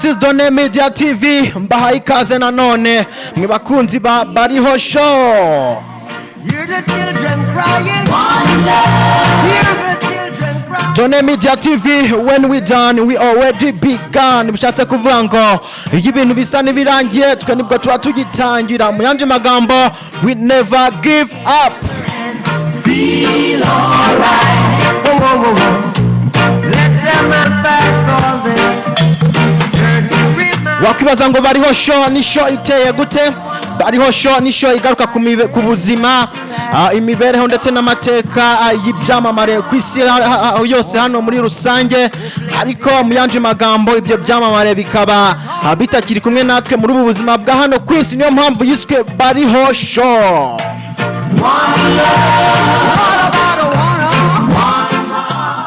This is Done Media TV. Mbahaye ikaze nanone mwe bakunzi ba Bariho Show. Hear the children crying. One love. Hear the children crying. Done Media TV, when we done, we already begun. Bishatse kuvuga ngo iyo ibintu bisa n'ibirangiye, twe nibwo tuba tugitangira. Mu yandi magambo, we never give up. Feel alright. Oh, oh, oh, oh. Let them pass all this dirty remind. Wakwibaza ngo Bariho Show ni show iteye gute? Bariho Show ni show igaruka ku buzima, imibereho ndetse n'amateka y'ibyamamare ku isi yose hano muri rusange. Ariko mu yandi magambo, ibyo byamamare bikaba bitakiri kumwe natwe muri ubu buzima bwa hano ku isi. Niyo mpamvu yiswe Bariho Show. What about a one?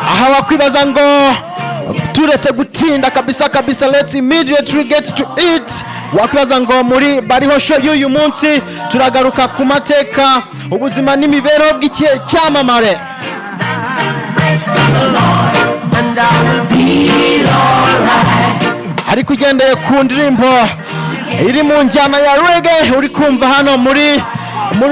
Aha wakwibaza ngo turetse gutinda kabisa kabisa, let's immediately get to it. Wakwibaza ngo muri Bariho Show y'uyu munsi turagaruka ku mateka, ubuzima n'imibereho bw'ikihe cyamamare? And I will feel alright. Ariko ugendeye ku ndirimbo iri mu njyana ya reggae uri kumva hano muri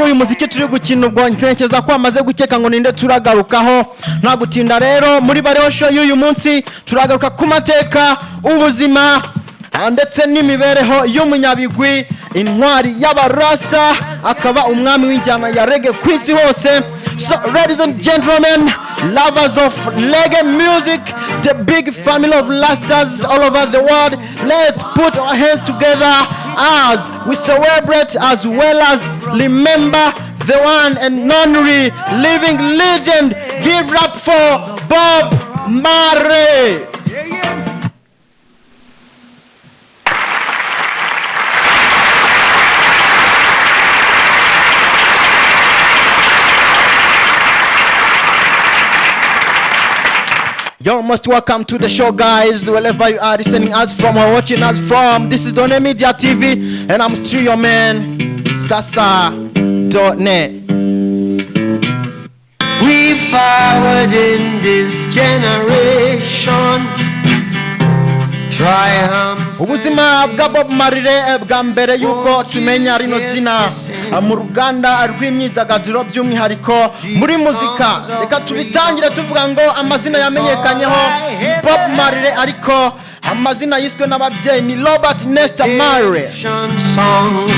uyu muziki turi gukina, ubwo ntekereza ko wamaze gukeka ngo ninde turagarukaho. Nta gutinda rero, muri Bariho Show y'uyu munsi turagaruka ku mateka, ubuzima ndetse n'imibereho y'umunyabigwi, intwari y'abarasta, akaba umwami w'injyana ya reggae ku isi hose. So, ladies and gentlemen, lovers of reggae music, the big family of Rastas all over the world, let's put our hands together as we celebrate as well as remember the one and only living legend. Give up for Bob Marley. Yeah, yeah. You're most welcome to the show, guys, wherever you are listening us from or watching us from. This is Done Media TV, and I'm still your man, Sasa Done. We forward in this generation. Triumph. Ubuzima bwa Bob Marley bwa mbere yuko tumenya rino zina mu ruganda rw'imyidagaduro, by'umwihariko muri muzika, reka tubitangire tuvuga ngo amazina yamenyekanyeho Bob Marley, ariko amazina yiswe n'ababyeyi ni Robert Nesta Marley. Redemption songs.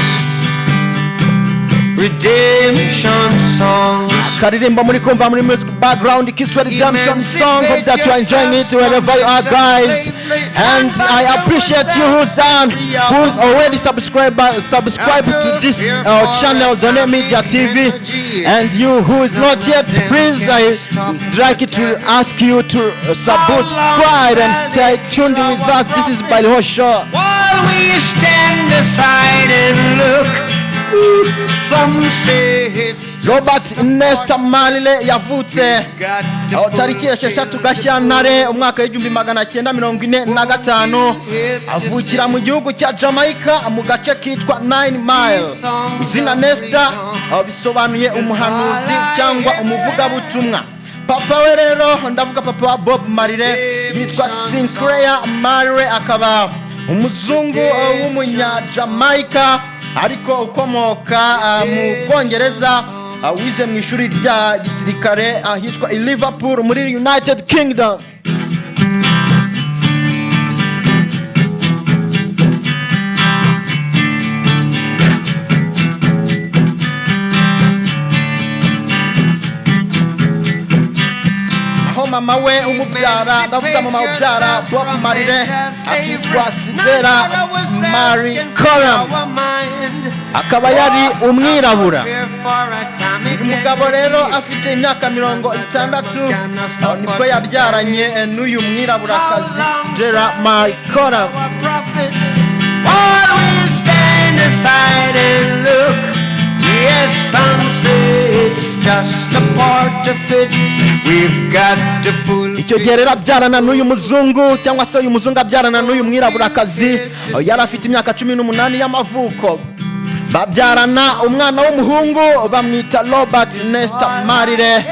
Redemption songs. Akaririmbo muri kumva muri music background kiswe Redemption Song. Hope that you are enjoying it wherever you are, guys, and I appreciate you who's done, who's already subscribed to this channel, Done Media TV, and you who is not yet, please, I like to ask you to subscribe and stay tuned with us. This is Bariho Show. While we stand aside and look, some say it's Robert Nesta Marley yavutse got to aho tariki 6 Gashyantare umwaka w'1945, avukira mu gihugu cya Jamaica mu gace kitwa Nine Mile. Izina Nesta aho bisobanuye umuhanuzi cyangwa umuvugabutumwa. Papa we rero, ndavuga papa wa Bob Marley, yitwa Sinclair Marley, akaba umuzungu w'umunyajamaica ariko ukomoka mu Bwongereza, wize mu ishuri rya gisirikare ahitwa i Liverpool muri United Kingdom. Aho mama we umubyara, ndavuga mama ubyara Bob Marley, akitwa Cedella Marley Callum, akaba yari umwirabura. Uyu mugabo rero afite imyaka 60 nibwo yabyaranye n'uyu mwiraburakazi Cedella Marley Callum. While we stand aside and look, yes, some say it's just a part of it. We've got to fulfill. Icyo gihe rero abyarana n'uyu muzungu, cyangwa se uyu muzungu abyarana n'uyu mwiraburakazi, yari afite imyaka 18 y'amavuko. Babyarana umwana w'umuhungu bamwita Robert Nesta Marley,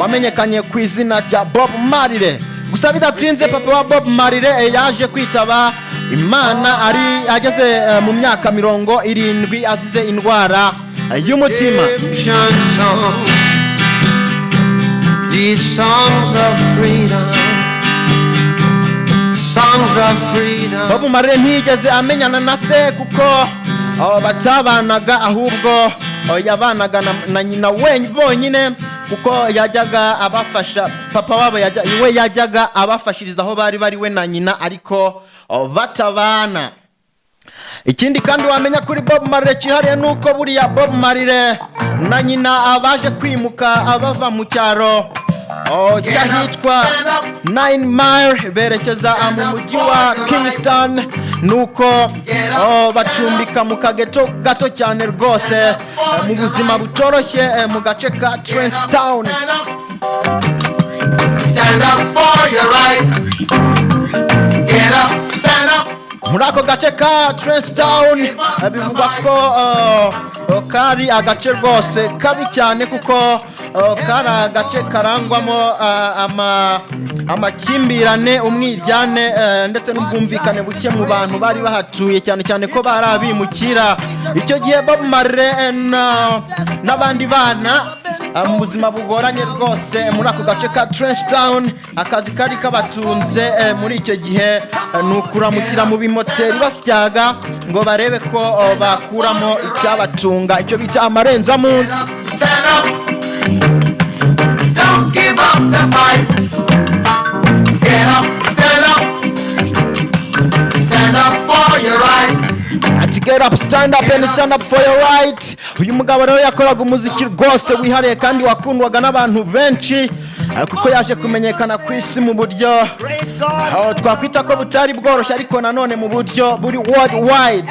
wamenyekanye ku izina rya Bob Marley. Gusa bidatinze, papa wa Bob Marley yaje kwitaba Imana ari ageze mu myaka 70 azize indwara y'umutima. Redemption songs, these songs of freedom, songs of freedom. Bob Marley ntiyigeze amenyana na se kuko batabanaga, ahubwo yabanaga na nyina we bonyine, kuko yajyaga abafasha. Papa wabo we yajyaga abafashiriza aho bari bari we na nyina, ariko batabana. Ikindi kandi wamenya kuri Bob Marley cyihariye ni uko buriya Bob Marley na nyina abaje kwimuka bava mu cyaro cy'ahitwa Nine Mile berekeza mu mujyi wa Kingston, nuko bacumbika mu kageto gato cyane rwose, mu buzima butoroshye, mu gace ka Trench Town. Stand up for your right. Get up, stand up. Muri ako gace ka Trench Town, bivugwa ko kari agace rwose kabi cyane, kuko kari agace karangwamo amakimbirane, umwiryane, ndetse n'ubwumvikane buke mu bantu bari bahatuye, cyane cyane ko bari abimukira. Icyo gihe Bob Marley n'abandi bana mu buzima bugoranye rwose muri ako gace ka Trench Town, akazi kari kabatunze muri icyo gihe ni ukuramukira mu bimoteri basyaga ngo barebe ko bakuramo icyabatunga, icyo bita amarenzamunsi. Stand up. Don't give up the fight. Get up, stand up. Stand up for your right. Ati: "Get up, stand up and stand up for your right." Uyu mugabo rero yakoraga umuziki rwose wihariye kandi wakundwaga n'abantu benshi, kuko yaje kumenyekana ku isi mu buryo twakwita ko butari bworoshye, ariko nanone mu buryo buri worldwide.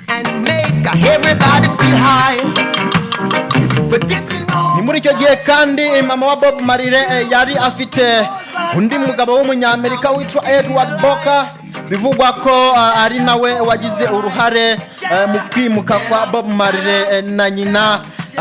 And make everybody feel high. But if you know Ni muri icyo gihe kandi mama wa Bob Marley yari afite undi mugabo w'umunyamerika witwa Edward Booker, bivugwa ko ari nawe wagize uruhare mu kwimuka kwa Bob Marley na nyina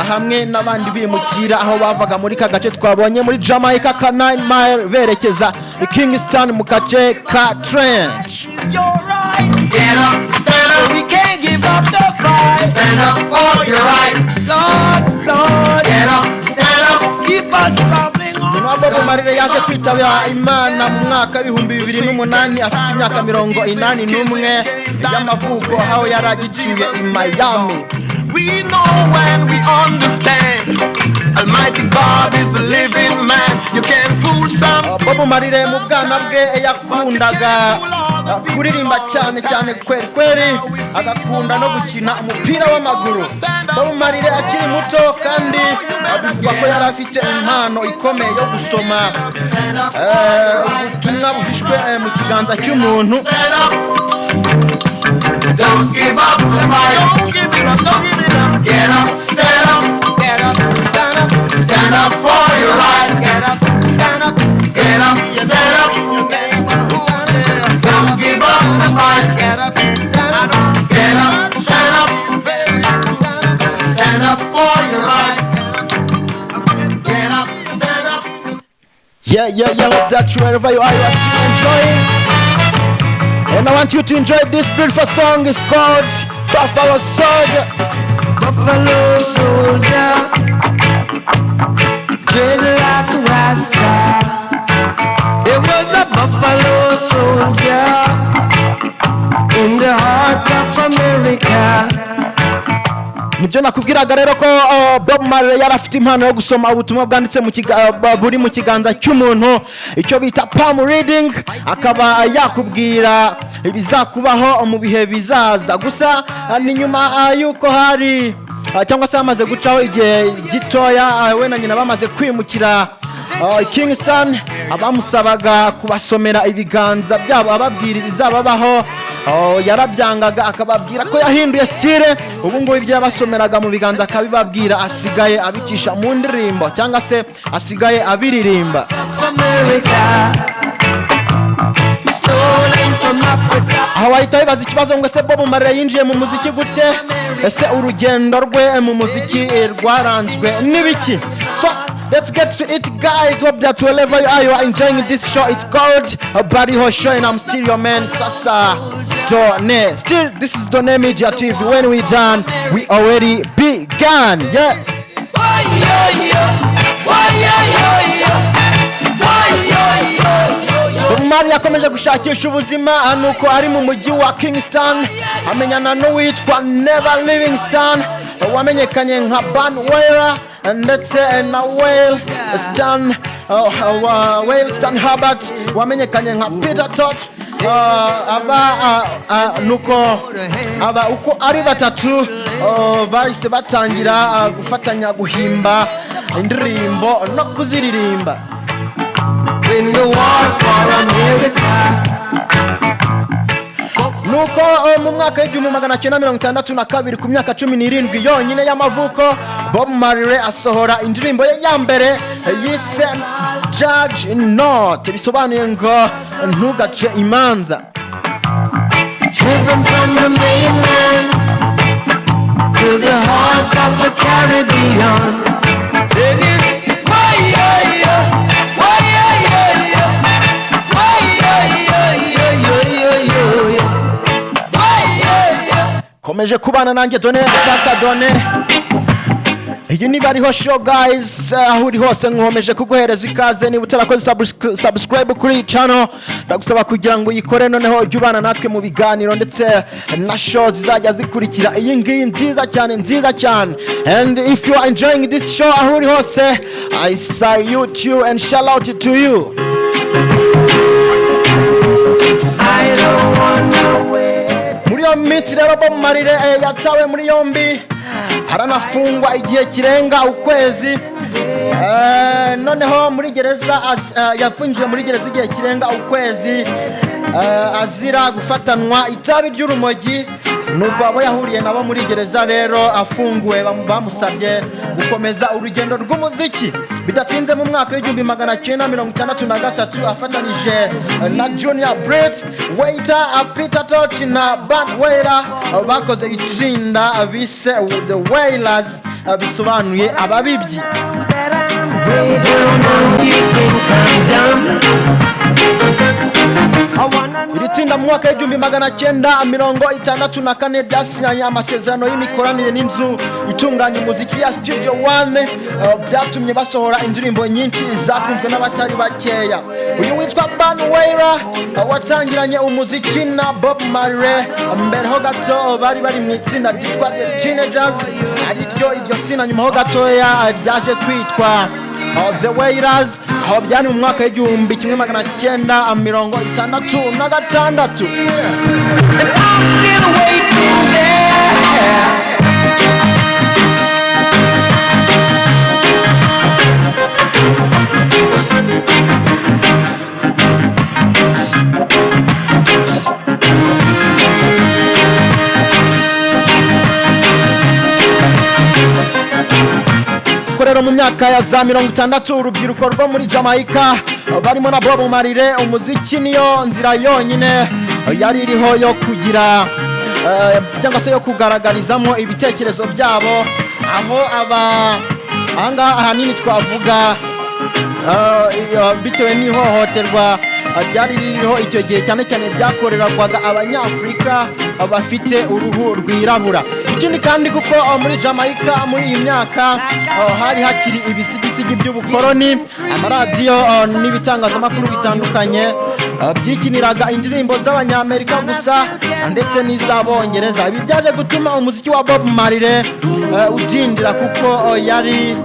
hamwe n'abandi bimukira, aho bavaga muri ka gace twabonye muri Jamaica ka Nine Mile berekeza i Kingston mu gace ka Trench. Your right. Get up, stand up. We can't give up the fight. Stand up for your right. Lord, Lord. Get up, stand up. Keep us traveling on. Nyina wa Bob Marley yaje kwitaba Imana mu mwaka w'2008 afite imyaka 81 y'amavuko, aho yari agituye i Miami. We know and we understand. Almighty God is a living man. You can fool some. Bob Marley mu bwana bwe yakundaga kuririmba cyane cyane kweri kweri, agakunda no gukina umupira w'amaguru. Bob Marley akiri muto kandi bivugwa ko yari afite impano ikomeye yo gusoma ubutumwa buhishwe mu kiganza cy'umuntu. Stand up. Don't give up the fight. Don't give it up. Don't give it up. Get up. Stand up. Get up. Stand up. Stand up for your right. Get up. Stand up. Get up. Stand up. Don't give up the fight. Get up. Stand up. Get up. Stand up. Stand up for your right. Get up. Stand up. Yeah, hope that wherever you are still enjoying. And I want you to enjoy this beautiful song. It's called Buffalo Soldier. Buffalo soldier, dread like a Rasta. There was a buffalo soldier in the heart of America. Nibyo nakubwiraga rero ko Bob Marley yari afite impano yo gusoma ubutumwa bwanditse buri mu kiganza cy'umuntu, icyo bita palm reading, akaba yakubwira ibizakubaho mu bihe bizaza. Gusa ni nyuma y'uko hari cyangwa se hamaze gucaho igihe gitoya we na nyina bamaze kwimukira Kingston, abamusabaga kubasomera ibiganza byabo ababwira ibizababaho, yarabyangaga, akababwira ko yahinduye style. Ubu ngubu ibyo yabasomeraga mu biganza akabibabwira asigaye abicisha mu ndirimbo, cyangwa se asigaye abiririmba. America, stolen from Africa. Aho wahita wibaza ikibazo ngo: ese Bob Marley yinjiye mu muziki gute? Ese urugendo rwe mu muziki rwaranzwe n'ibiki? So Let's get to it, guys. Hope that wherever you are, you are enjoying this show. It's called Bariho Show, and I'm still your man, Sasa Done. Still, this is Done Media TV. When we done, we already began. Yeah. Bob Marley yakomeje gushakisha ubuzima, nuko ari mu mujyi wa Kingston amenyana n'uwitwa Never Livingston wamenyekanye nka Bunny Wailer, ndetse na Wayne Stan Hubbard wamenyekanye nka Peter Tosh. Aba nuko aba uko ari batatu bahise batangira gufatanya guhimba indirimbo no kuziririmba. Win the war for America. Nuko mu mwaka w'1962, ku myaka 17 yonyine y'amavuko, Bob Marley asohora indirimbo ye ya mbere yise "Judge Not", bisobanuye ngo ntugace imanza. Driven from the mainland to the heart of the Caribbean. Singing, why, yeah, why, yeah, why, yeah, why, yeah. Komeje kubana nanjye Done, Sasa Done. Iyi niba ariho show, guys. Aho uri hose nkomeje kuguhereza ikaze. Niba utarakoze subscribe kuri iyi channel, ndagusaba kugira ngo uyikore, noneho ujye ubana natwe mu biganiro ndetse na show zizajya zikurikira iyi ngiyi nziza cyane, nziza cyane. And if you are enjoying this show, aho uri hose, I salute you and shout out to you. I don't wanna wait. Muri iyo minsi rero, Bob Marley yatawe muri yombi, aranafungwa igihe kirenga ukwezi. Noneho muri gereza yafungiwe muri gereza igihe kirenga ukwezi azira gufatanwa itabi ry'urumogi. Nuko abo yahuriye nabo muri gereza rero afunguwe bamusabye gukomeza urugendo rw'umuziki. Bidatinze, mu mwaka w'1963, afatanyije na Junior Braithwaite, Peter Tosh na Bunny Wailer, bakoze itsinda bise The Wailers, bisobanuye ababibyi. Way down now, you think I'm dumb. I wanna Iri tsinda mu mwaka w'1964 ryasinyanye amasezerano y'imikoranire n'inzu itunganya umuziki ya Studio One. Byatumye basohora indirimbo nyinshi zakunzwe n'abatari bakeya. Uyu witwa Bunny Wailer watangiranye umuziki na Bob Marley mbere ho gato, bari bari mu itsinda ryitwa The Teenagers, ariryo iryo tsinda nyuma ho gatoya ryaje kwitwa The Wailers. Aho byari mu mwaka w'1966. And I'm still waiting there. Ko rero mu myaka ya za 60, urubyiruko rwo muri Jamaica barimo na Bob Marley, umuziki niyo nzira yonyine yari iriho yo kugira cyangwa se yo kugaragarizamo ibitekerezo byabo. Aho aba ahangaha ahanini twavuga bitewe n'ihohoterwa ryari ririho icyo gihe, cyane cyane ryakorerwaga Abanyafurika bafite uruhu rwirabura. Ikindi kandi, kuko muri Jamaica muri iyi myaka hari hakiri ibisigisigi by'ubukoroni, amaradiyo n'ibitangazamakuru bitandukanye byikiniraga indirimbo z'Abanyamerika gusa ndetse n'iz'Abongereza. Ibi byaje gutuma umuziki wa Bob Marley udindira kuko yari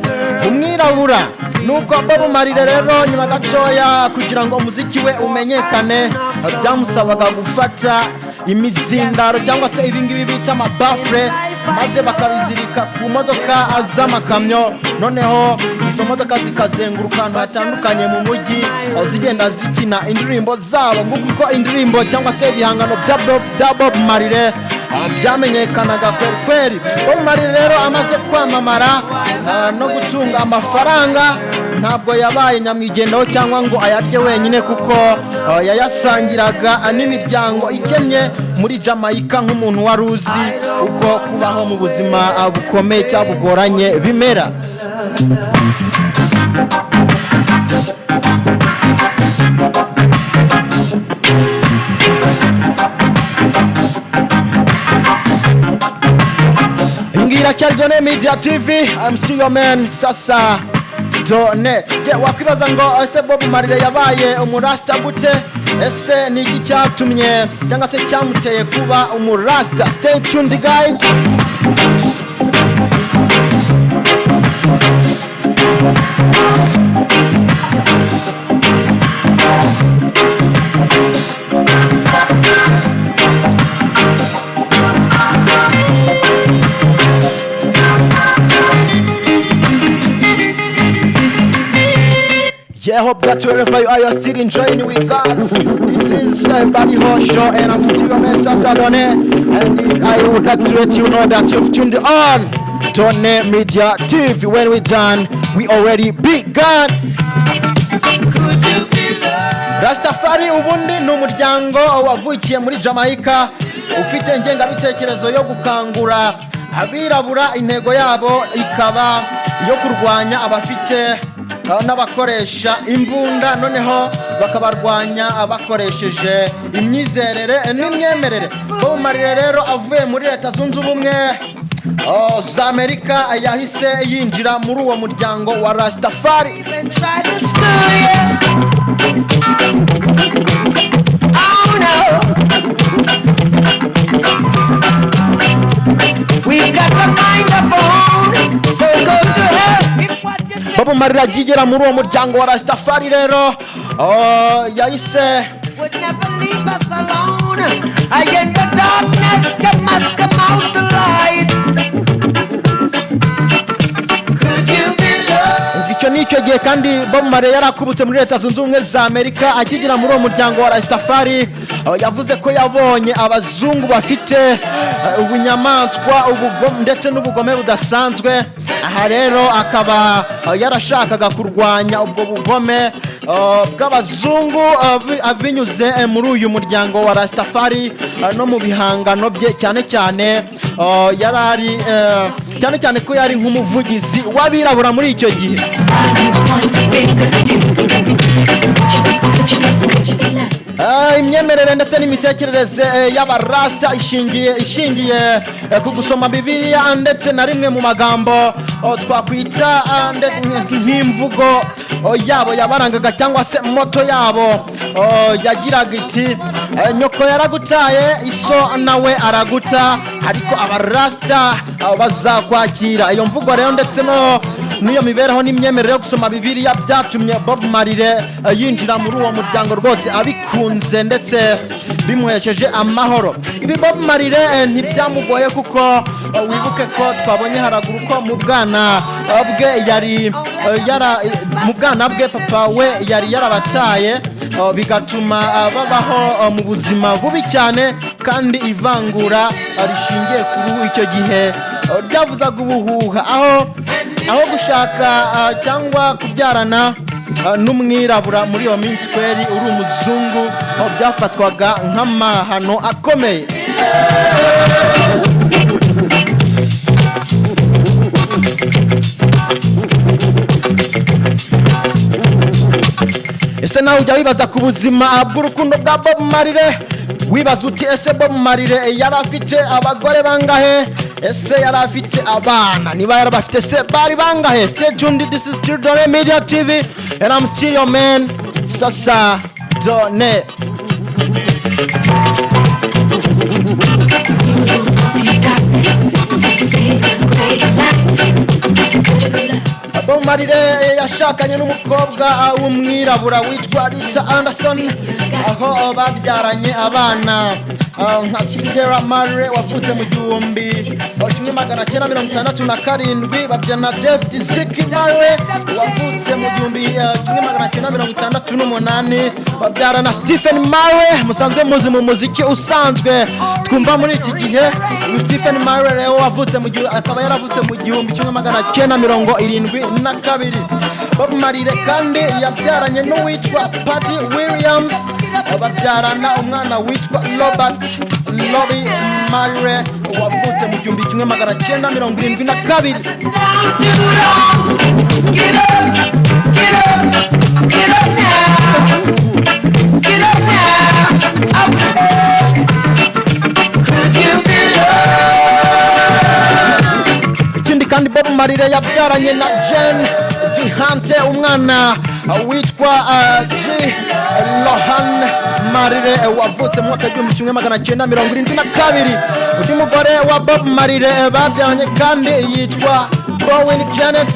umwirabura. Nuko Bob Marley rero nyuma gatoya, kugira ngo umuziki we umenyekane, byamusabaga gufata imizindaro cyangwa se ibingibi bita amabafure, maze bakabizirika ku modoka z'amakamyo, noneho izo modoka zikazenguruka ahantu hatandukanye mu mujyi zigenda zikina indirimbo zabo. Nguko uko indirimbo cyangwa se ibihangano bya Bob Marley byamenyekanaga kweri kweri. Bob Marley rero amaze kwamamara no gutunga amafaranga, ntabwo yabaye nyamwigendaho cyangwa ngo ayarye wenyine, kuko yayasangiraga n'imiryango ikennye muri Jamaica, nk'umuntu wari uzi uko kubaho mu buzima bukomeye cyangwa bugoranye bimera. Iyi iracyari Done Media TV. I'm still your man Sasa Done. Yeah, wakwibaza ngo ese Bob Marley yabaye umurasta gute? Ese ni iki cyatumye cyangwa se cyamuteye kuba umurasta? Stay tuned, guys. Yeah, hope that wherever you are, you're still enjoying with us. This is Buddy Ho Show, and I'm still your man, Sasa Done. And I would like to let you know that you've tuned on Done Media TV. When we're done, we already begun. Rastafari ubundi ni umuryango wavukiye muri Jamaica ufite ingengabitekerezo yo gukangura abirabura, intego yabo ikaba iyo kurwanya abafite n'abakoresha imbunda, noneho bakabarwanya bakoresheje imyizerere n'imyemerere. Bob Marley rero avuye muri Leta Zunze Ubumwe, oh, za Amerika, yahise yinjira muri uwo muryango wa Rastafari. Even try to school you. Oh no. We've got to mind our own, so go to hell if what you think Bob Marley akigera muri uwo muryango wa Rastafari rero, oh, yahise would never leave us alone. I in the darkness, you must come out the light. Could you be loved? Icyo ni icyo gihe kandi Bob Marley yarakubutse muri Leta Zunze Ubumwe za Amerika. Akigera muri uwo muryango wa Rastafari, yavuze ko yabonye abazungu bafite ubunyamaswa, ubugome ndetse n'ubugome budasanzwe. Aha rero akaba yarashakaga kurwanya ubwo bugome bw'abazungu binyuze muri uyu muryango wa Rastafari no mu bihangano bye, cyane cyane yari ari cyane cyane ko yari nk'umuvugizi w'abirabura muri icyo gihe. Point fingers at you. Could you, could you be loved? Imyemerere ndetse n'imitekerereze y'abarasta ishingiye ku gusoma Bibiliya ndetse na rimwe mu magambo, oh, twakwita nk'imvugo, oh, yabo yabarangaga cyangwa se motto yabo, oh, yagiraga iti nyoko yaragutaye, iso nawe araguta, ariko abarasta, oh, bazakwakira. Iyo mvugo rero ndetse no n'iyo mibereho n'imyemerere yo gusoma Bibiliya byatumye Bob Marley yinjira muri uwo muryango rwose abikunze ndetse bimuhesheje amahoro. Ibi Bob Marley ntibyamugoye kuko wibuke ko twabonye haraguru ko mu bwana bwe yari yara mu bwana bwe papa we yari yarabataye, bigatuma babaho mu buzima bubi cyane, kandi ivangura rishingiye ku ruhu icyo gihe ryavuzaga ubuhuha, aho gushaka cyangwa kubyarana n'umwirabura muri iyo minsi kweri uri umuzungu, aho byafatwaga nk'amahano akomeye. Ese nawe ujya wibaza ku buzima bw'urukundo bwa Bob Marley? Wibaza uti ese Bob Marley yari afite abagore bangahe? Ese yari afite abana? Niba yarabafite se bari bangahe? Stay tuned. This is still Done Media TV and I'm still your man, Sasa Done. Darkness, say the great light. Could you be loved? Bob Marley yashakanye n'umukobwa w'umwirabura witwa Lisa Anderson, aho babyaranye abana nka Sidera Marley wavutse mu 1967, babyarana David Ziki Marley wavutse mu 1968, babyarana Stephen Marley musanzwe muzi mu muziki usanzwe twumva muri iki gihe. Uyu Stephen Marley rero wavutse mu gihe akaba yaravutse mu 1972. Bob Marley kandi yabyaranye n'uwitwa Patty Williams, babyarana umwana witwa Robert Robbie Marley wavutse mu 1972. Down too long. Get up. Get up, get up now. Get up now. Up. Could you be loved? Ikindi kandi, Bob Marley yabyaranye na Jane Gihante umwana witwa G Lohan Marley, wavutse mu mwaka w'1972. Undi mugore wa Bob Marley babyaranye kandi yitwa Bowen Janet,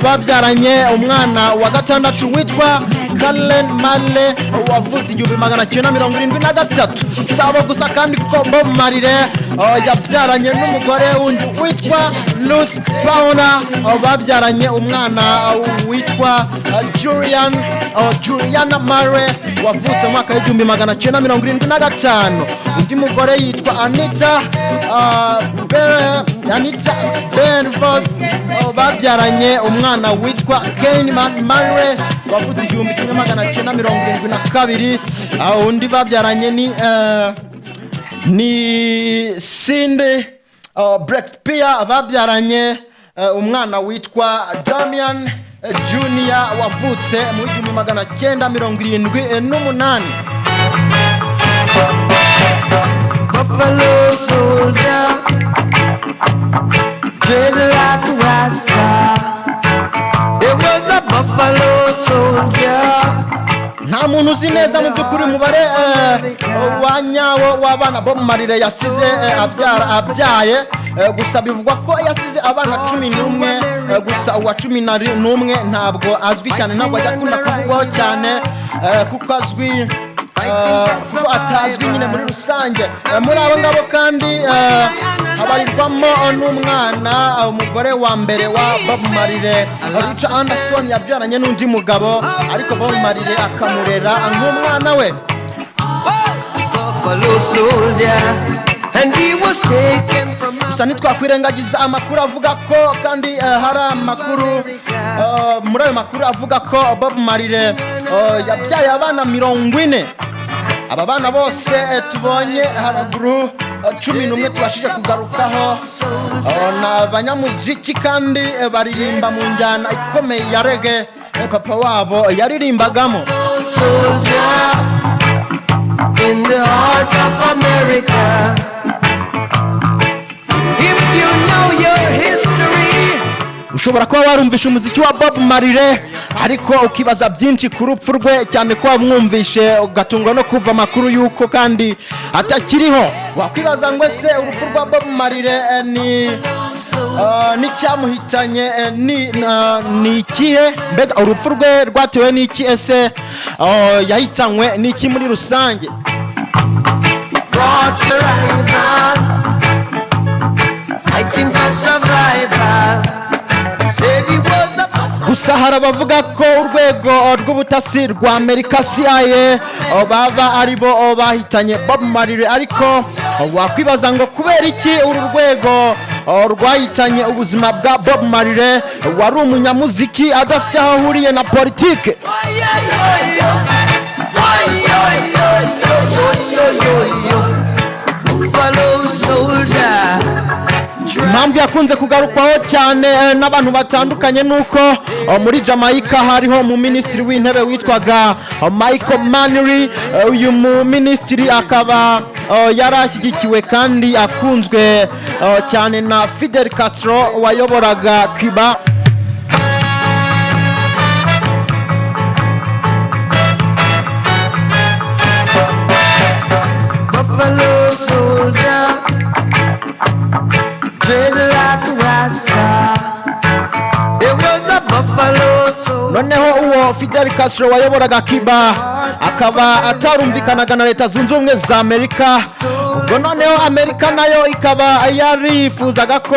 babyaranye umwana wa gatandatu witwa Kalen Marley, wavutse 1973. Sabo gusa kandi, kuko Bob Marley yabyaranye n'umugore wundi witwa Lucy Fauna, babyaranye umwana witwa Juliana Marley, wavutse mu mwaka w'1975. Undi mugore yitwa Anita Benvos, babyaranye umwana witwa Kenman Marley, wavutse 1972. Undi babyaranye ni Cindy Breakspear, babyaranye umwana witwa Damian Junior, wavutse mu 1978. Buffalo soldier, dreadlock rasta. There was a buffalo soldier. Nta muntu uzi neza mu by'ukuri umubare wa nyawo w'abana Bob Marley yasize abyara abyaye. Gusa bivugwa ko yasize abana 11. Gusa uwa 11 ntabwo azwi cyane, ntabwo ajya akunda kuvugwaho cyane, kuko azwi kuko atazwi nyine muri rusange. Muri abo ngabo kandi habarirwamo n'umwana umugore wa mbere wa Bob Marley, Richard Anderson, yabyaranye n'undi mugabo, ariko Bob Marley akamurera nk'umwana we. Buffalo soldier, and he was taken from Gusa ntitwakwirengagiza amakuru avuga ko kandi hari amakuru, muri ayo makuru avuga ko Bob Marley yabyaye abana 40. Aba bana bose tubonye haruguru, 11 tubashije kugarukaho, ni abanyamuziki kandi baririmba mu njyana ikomeye ya reggae papa wabo yaririmbagamo. Soldier in the heart of America. If you know your history, Ushobora kuba warumvishe umuziki wa Bob Marley, ariko ukibaza byinshi ku rupfu rwe, cyane ko wamwumvishe ugatungwa no kuva amakuru y'uko kandi atakiriho. Wakwibaza ngo ese urupfu rwa Bob Marley ni n'icyamuhitanye ni ikihe? Mbega urupfu rwe rwatewe n'iki? Ese yahitanywe n'iki muri rusange? Brought to rival, fighting for survival. Said he was a Gusa hari abavuga ko urwego rw'ubutasi rwa Amerika, CIA, baba ari bo bahitanye Bob Marley. Ariko wakwibaza ngo kubera iki uru rwego rwahitanye ubuzima bwa Bob Marley, wari umunyamuziki adafite aho ahuriye na politike? Buffalo soldier. Impamvu yakunze kugarukwaho cyane n'abantu batandukanye ni uko muri Jamaica hariho umuminisitiri w'intebe witwaga Michael Manley. Uyu muminisitiri akaba yari ashyigikiwe kandi akunzwe cyane na Fidel Castro wayoboraga Cuba. Buffalo soldier, dreadlock rasta. There was a buffalo soldier. Noneho uwo Fidel Castro wayoboraga Cuba akaba atarumvikanaga na Leta Zunze Ubumwe za Amerika. Ubwo noneho Amerika nayo ikaba yarifuzaga ko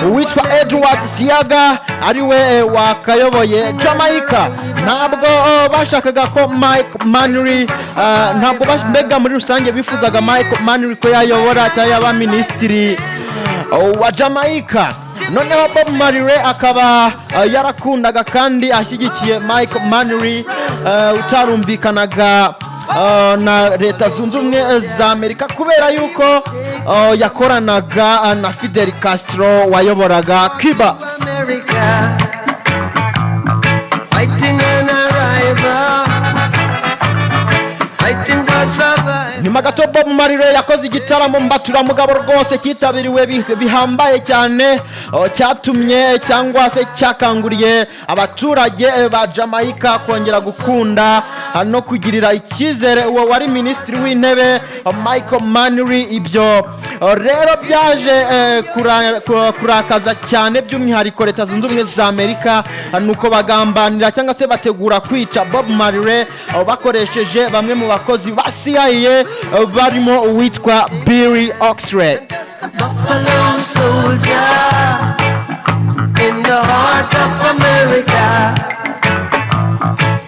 uwitwa Edward Seaga ari we wakayoboye Jamaica. Ntabwo bashakaga ko Mike Manley, ntabwo mbega muri rusange bifuzaga Mike Manley ko yayobora cyangwa yaba minisitiri wa Jamaica. Noneho Bob Marley akaba yarakundaga kandi ashyigikiye Mike Manley, utarumvikanaga na Leta Zunze Ubumwe za Amerika kubera yuko yakoranaga na Fidel Castro wayoboraga Cuba. America, fighting. Nyuma gato Bob Marley yakoze igitaramo mbaturamugabo rwose cyitabiriwe bihambaye cyane, cyatumye cyangwa se cyakanguriye abaturage ba Jamaica kongera gukunda no kugirira icyizere uwo wari minisitiri w'intebe, Michael Manley. Ibyo rero byaje kurakaza cyane by'umwihariko Leta Zunze Ubumwe za Amerika, nuko bagambanira cyangwa se bategura kwica Bob Marley bakoresheje bamwe mu bakozi ba CIA, barimo uwitwa Billy Oxley. Buffalo soldier in the heart of America.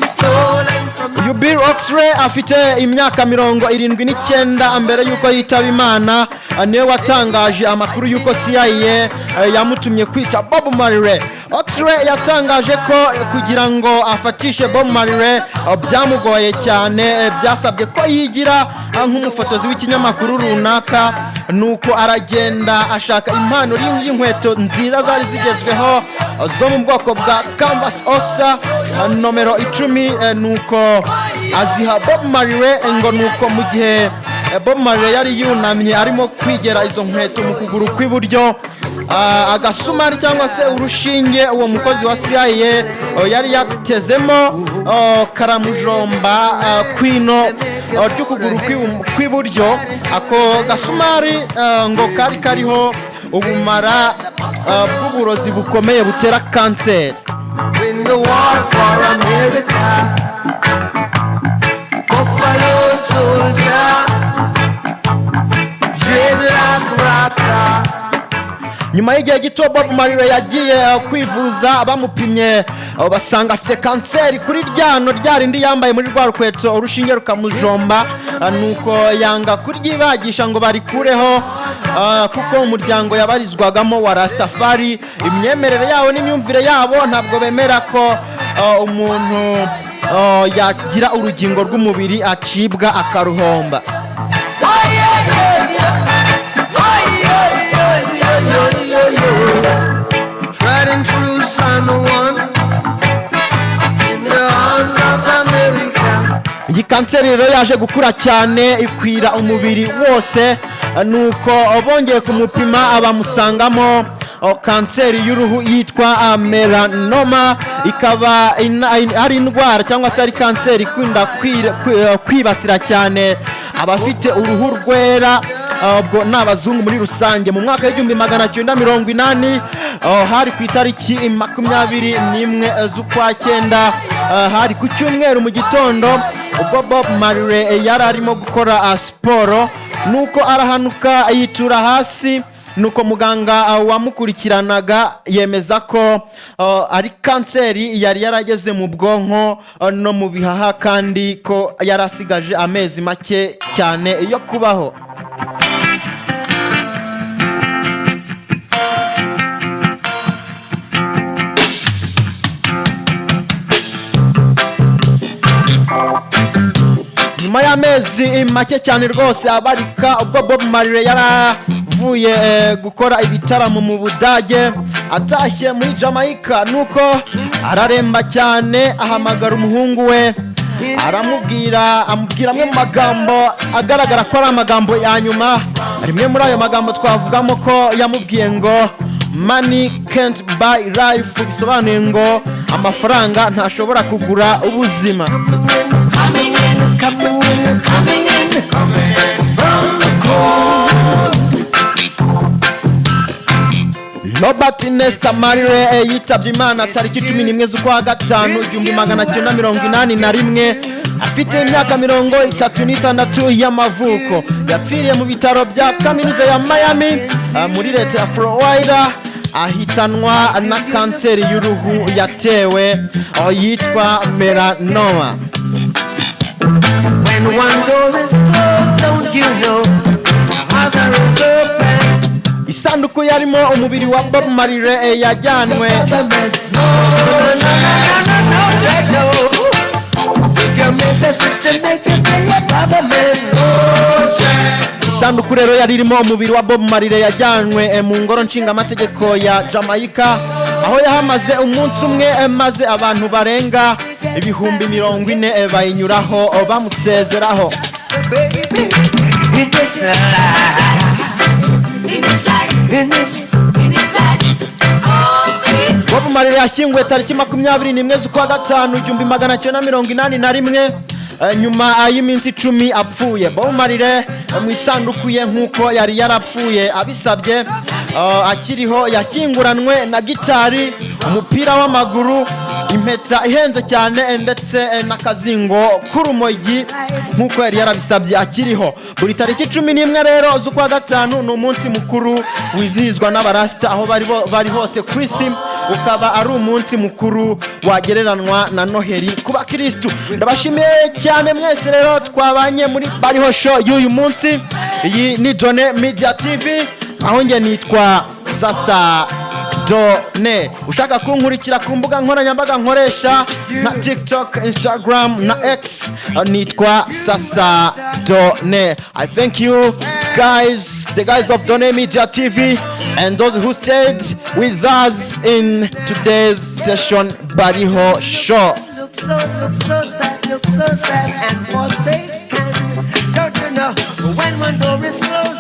Stolen from Uyu Bill Oxley afite imyaka 79 mbere y'uko yitaba Imana, niwe watangaje amakuru y'uko CIA yamutumye kwica Bob Marley. Oxley yatangaje ko kugira ngo afatishe Bob Marley byamugoye cyane, byasabye ko yigira nk'umufotozi w'ikinyamakuru runaka, nuko aragenda ashaka impano y'inkweto nziza zari zigezweho, zo mu bwoko bwa Canvas All-Star, nomero 10, nuko aziha Bob Marley ngo nuko mu gihe Bob Marley yari yunamye arimo kwigera izo nkweto mu kuguru kw'iburyo, agasumari cyangwa se urushinge uwo mukozi wa CIA yari yatezemo karamujomba kwino ry'ukuguru kw'iburyo. Ako gasumari ngo kari kariho ubumara bw'uburozi bukomeye butera kanseri. Win the war for America. Buffalo soldier, dreadlock rasta. Nyuma y'igihe gito Bob Marley yagiye kwivuza, bamupimye basanga afite kanseri kuri ryano rya rindi yambaye muri rwa rukweto urushinge rukamujomba, nuko yanga kuryibagisha ngo barikureho, kuko umuryango yabarizwagamo wa Rastafari, imyemerere yabo n'imyumvire yabo ntabwo bemera ko umuntu yagira urugingo rw'umubiri acibwa akaruhomba. Oh, yeah. Oh, yeah. Treading through San Juan in the arms of America. Iyi kanseri rero yaje gukura cyane ikwira umubiri wose, nuko bongeye kumupima bamusangamo kanseri y'uruhu yitwa melanoma, ikaba ari indwara cyangwa se ari kanseri ikunda kwibasira cyane abafite uruhu rwera, ubwo ni abazungu muri rusange. Mu mwaka w'1980, hari ku itariki 21 z'ukwa cyenda, hari ku cyumweru mu gitondo, ubwo Bob Marley yari arimo gukora siporo, nuko arahanuka yitura hasi, nuko muganga wamukurikiranaga yemeza ko ari kanseri yari yarageze mu bwonko no mu bihaha, kandi ko yari asigaje amezi make cyane yo kubaho. Nyuma y'amezi make cyane rwose abarika, ubwo Bob Marley yaravuye gukora ibitaramo mu Budage atashye muri Jamaica, nuko araremba cyane, ahamagara umuhungu we aramubwira, amubwira amwe mu magambo agaragara ko ari amagambo ya nyuma. Rimwe muri ayo magambo twavugamo ko yamubwiye ngo "Money can't buy life", bisobanuye ngo amafaranga ntashobora kugura ubuzima. Coming in, coming in, coming in, from the cold. Robert Nesta Marley yitabye Imana tariki 11 z'ukwa gatanu 1981, afite imyaka 36 y'amavuko. Yapfiriye mu bitaro bya kaminuza ya Miami, muri leta ya Florida, ahitanwa na kanseri y'uruhu yatewe yitwa melanoma. When one door is closed, don't you know other is open? Isanduku yarimo umubiri wa Bob Marley yajyanwe No, no, no, no, no, no, no. If you make the system, make it bring your government. Oh, Jack. Isanduku rero yari irimo umubiri wa Bob Marley yajyanwe mu ngoro nshingamategeko ya Jamaica, aho yahamaze umunsi umwe, maze abantu barenga 40,000 bayinyuraho bamusezeraho. Baby. In this life, In this life, in this in this life, oh sweet. Bob Marley yashyinguwe tariki 21 z'ukwa gatanu 1981, nyuma y'iminsi 10 apfuye. Bob Marley mu isanduku ye nk'uko yari yarapfuye abisabye akiriho, yashyinguranwe na gitari, umupira w'amaguru, impeta ihenze cyane, ndetse n'akazingo k'urumogi nk'uko yari yarabisabye akiriho. Buri tariki 11 rero z'ukwa gatanu ni umunsi mukuru wizihizwa n'abarasita aho bari hose ku isi, ukaba ari umunsi mukuru wagereranwa na Noheli ku bakirisitu. Ndabashimiye cyane mwese rero twabanye muri Bariho Show y'uyu munsi. Iyi ni Done Media TV, aho njye nitwa Sasa Done. Ushaka kunkurikira ku mbuga nkoranyambaga nkoresha nka TikTok, Instagram na X, nitwa Sasa Done. I thank you guys, the guys of Done Media TV and those who stayed with us in today's session, Bariho Show. Look so sad, look so sad and forsaken. Don't you know when one door is closed?